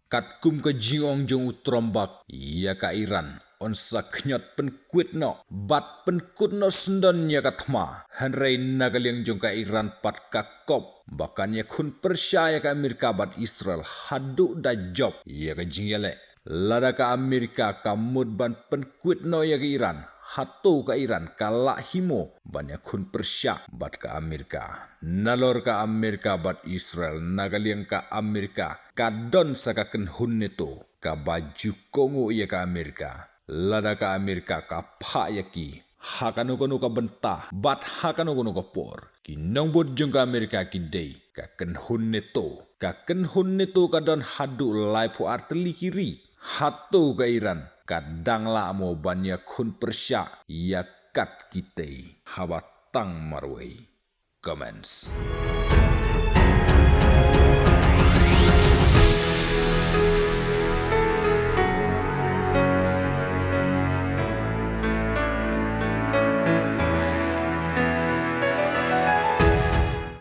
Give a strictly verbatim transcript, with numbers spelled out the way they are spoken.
Katkum ka jingong jong u Trump ba ïa ka Iran yn sa khñiot pynkwit noh bad pynkut noh syndon ïa ka thma. Hynrei na ka liang jong ka Iran pat ka kop ba kan ïakhun pyrshah ïa ka Amerika bad Israel haduh da jop ïa ka jingïaleh. Lada ka Amerika ka mut ban pynkwit noh ïa ka Iran, hato ka Iran ka lah hi mo ban ïakhun pyrshah bad ka Amerika? Nalor ka Amerika bad Israel, na ka liang ka Amerika ka don sa ka kynhun NATO kaba ju kohnguh ïa ka Amerika. Lada ka Amerika ka phah ïa ki ha kano kano ka bynta bad ha kano kano ka por, ki nongbud jong ka Amerika ki dei ka kynhun NATO. Ka kynhun NATO ka don haduh laiphew ar tylli ki ri. Hato ka Iran ka dang lah mo ban ïakhun pyrshah ïa kat kitei? Haba tang marwei. Comments.